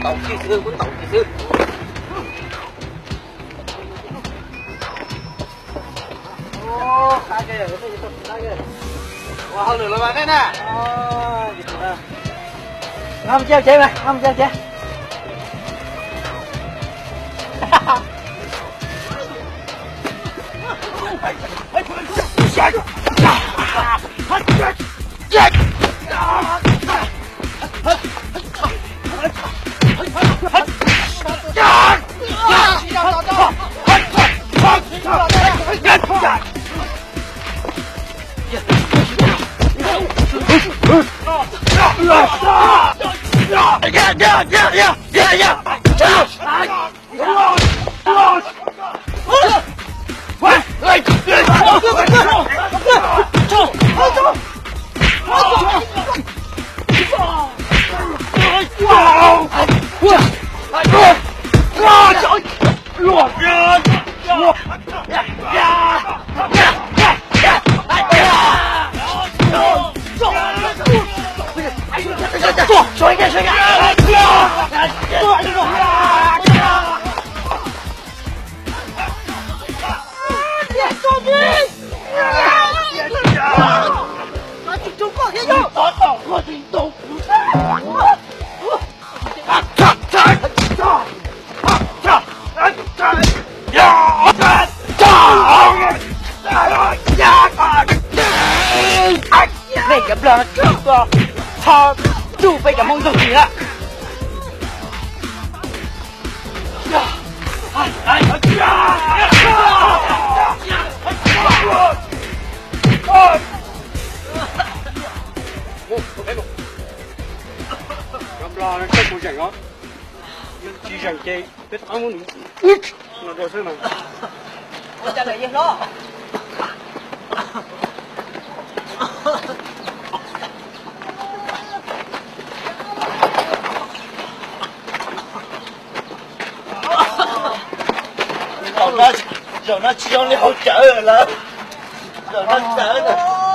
Tau kiag xwb, kuv tau kiag xwb. Ua hauj lwm los mas nej na. Nqa mus cem, cem, nqa mus cem, cem. Nej cov nplog no txhob tsuj peb cov Hmoob ntxoog tis lawm. Cov nplog no tsis zeem os, tsis zeem ces peb rov qab muab nws no rau xwb mas. Zaum no tsis zoo li hauv cawv lawm, zaum no txawv na.